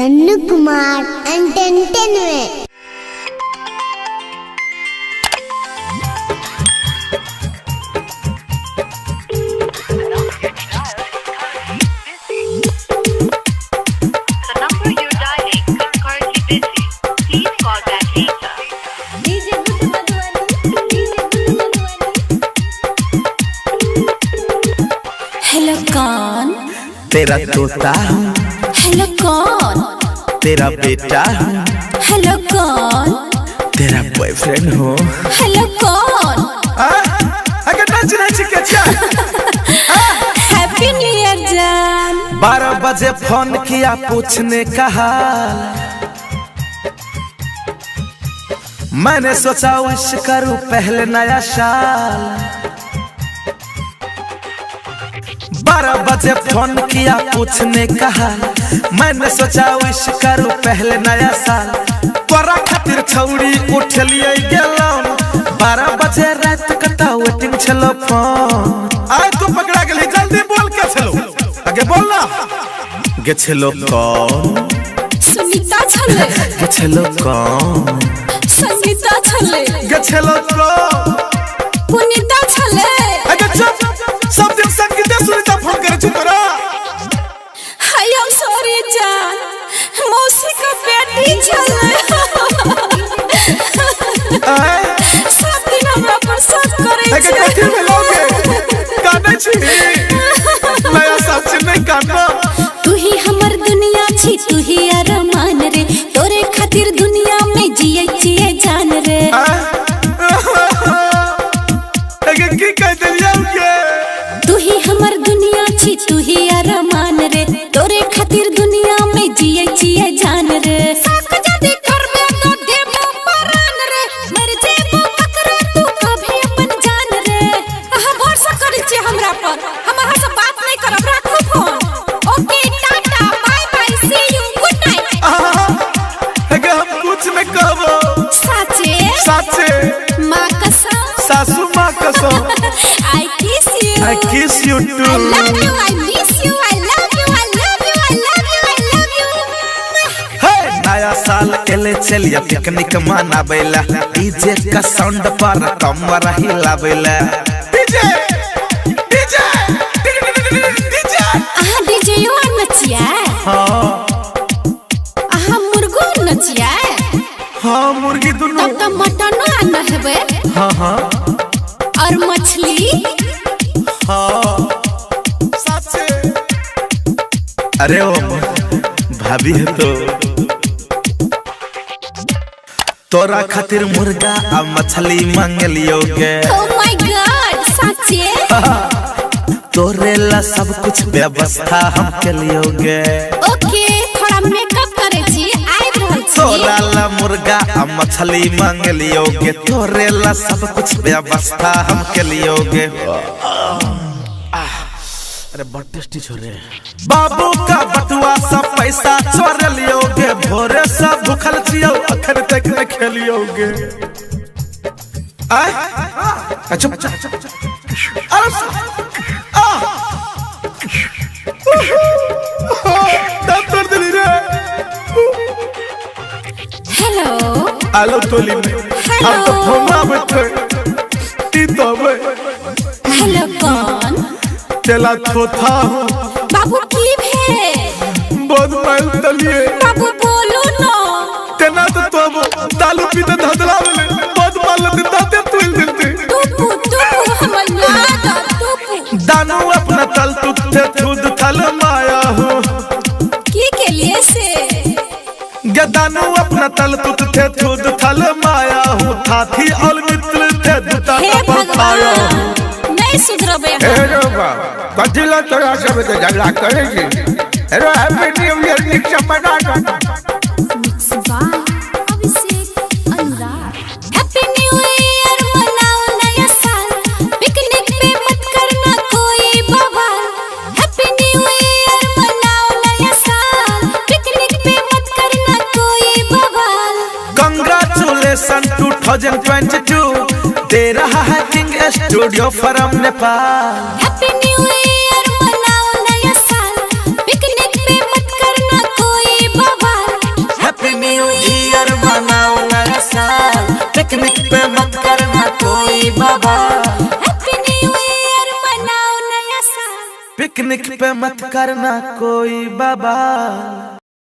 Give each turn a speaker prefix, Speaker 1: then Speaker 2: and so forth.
Speaker 1: Sannu Kumar entertainment.
Speaker 2: The number you're dialing is currently busy. Please call back later.
Speaker 3: DJ Guddu Madhubani, DJ Guddu Madhubani.
Speaker 4: Hello कौन?
Speaker 5: तेरा तोता हूँ,
Speaker 4: hello कौन?
Speaker 5: तेरा बेटा हूँ,
Speaker 4: हेलो कौन?
Speaker 5: तेरा बॉयफ्रेंड हूँ।
Speaker 4: हेलो कौन?
Speaker 5: अगर नाच नाच के चल।
Speaker 4: हैप्पी न्यू ईयर जान।
Speaker 5: 12 बजे फोन किया पूछने का हाल, मैंने सोचा विश करूँ पहले नया साल। 12 बजे फोन किया पूछने का हाल, मैंने सोचा विश करूँ पहले नया साल। तोरा खातिर छौड़ी उठलिए गेलौं, 12 बजे रात कता वेटिंग छलो फोन। आय तू पकड़ा गेली, जल्दी बोल के छलो, आगे बोल ना। गे छलो कौन?
Speaker 4: सुनीता छले।
Speaker 5: गे छलो कौन?
Speaker 4: संगीता छले।
Speaker 5: गे छलो कौन?
Speaker 4: पुनीता छले।
Speaker 5: आगे चुप, सब दिन संगीता सुनीता फोन करे छु तोरा।
Speaker 4: I am sorry जान, मौसी का बेटी छले।
Speaker 5: आय
Speaker 4: सब दिन हमरा पर शक करे
Speaker 5: आगे
Speaker 4: छै।
Speaker 5: कथी भेलौ गे? कानै छी? नया साल छै नहीं कानना।
Speaker 4: तू ही हमर दुनिया छी, तू ही अरमान रे, तोरे खातिर दुनिया में जिए जिए जान रे।
Speaker 5: आगे की कह देलियौ गे?
Speaker 4: तू ही हमर दुनिया छी, तू ही अरमान रे, तोरे खातिर दुनिया में जिए जिए जान रे। साक जदी करबे तो देबो परान रे, मर जेबो ककरो तू कभी अपन जान रे। अहाँ भरोसा करै छी हमरा पर, हम अहाँ से बात नहीं करब, राखू phone. Okay tata bye bye see you good night.
Speaker 5: आगे हम कुछ नहीं कहबो।
Speaker 4: साचे?
Speaker 5: साचे।
Speaker 4: माँ कसम।
Speaker 5: सासू माँ कसम।
Speaker 4: I kiss you.
Speaker 5: I kiss you too.
Speaker 4: I love you, I miss you, I love you, I love you, I love you, I love you.
Speaker 5: हे नया साल एले चलिया पिकनिक मनाबेला, डीजे का साउंड पर कमर हिलाबेला। DJ DJ DJ.
Speaker 4: अहाँ डीजे यो नचिया?
Speaker 5: हाँ।
Speaker 4: अहाँ मुर्गो नचिया?
Speaker 5: हाँ मुर्गी दुनू।
Speaker 4: तब तो मटनो आना हेबे।
Speaker 5: हाँ हाँ।
Speaker 4: और मछली?
Speaker 5: हाँ। साचे। अरे ओ भाभी है तो तोरा खातिर मुर्गा आ मछली मांगलियो गे।
Speaker 4: Oh my God, साचे?
Speaker 5: तोरे ला सब कुछ व्यवस्था हम केलियो गे।
Speaker 4: ओके थोड़ा मेकअप करे छी, आबि रहल छी।
Speaker 5: तोरा ला मुर्गा आ मछली मांगलियो गे, तोरे ला सब कुछ व्यवस्था हम केलियो गे। अरे बड़ टेस्टी छोरे। बाबू का बटुआ सब पैसा चोर लियो गे, भोरे सब भूखल छियो अखन तक न खेलियो गे। आय चुप चुप। अरे आ दांत तोड़ देली रे।
Speaker 4: हेलो।
Speaker 5: आलो टोली में अब तो फोन आबै छै, ई तो आबै।
Speaker 4: हेलो कौन?
Speaker 5: तेला थोथा हूँ।
Speaker 4: बाबू की भेल?
Speaker 5: बहुत माइल तलिए।
Speaker 4: बाबू बोलू न।
Speaker 5: तेना तो तोब दालू पीते धधला भेलै, बहुत माल लते दाते तुल देते।
Speaker 4: टुपू टुपू हमर याद टुपू।
Speaker 5: दानू अपना तल तुथे थुद थल माया हो।
Speaker 4: की के लिए से?
Speaker 5: गदानू अपना तल तुथे थुद थल माया हूँ, थाथी और मित्र थे दुता
Speaker 4: हे
Speaker 5: पर पाया हूँ।
Speaker 4: भगवान, नहीं सुधरबे हम।
Speaker 6: हेरो बाबा, कथी ला तोरा सब के झगड़ा करे छी? हेरो हैप्पी न्यू ईयर नीक से मना कऽ।
Speaker 3: Mix by Abhishek Anurag.
Speaker 4: Happy new year मनाओ नया साल, पिकनिक पे मत करना कोई बवाल। हैप्पी न्यू ईयर मनाओ नया साल, पिकनिक पे मत करना कोई बवाल।
Speaker 5: कंग्रेचुलेसन 2022 दे रहा है king studio from Nepal.
Speaker 4: Happy new year मनाओ नया साल, पिकनिक पे मत करना कोई बवाल। हैप्पी न्यू ईयर मनाओ नया साल।
Speaker 5: पिकनिक पे मत करना कोई बवाल।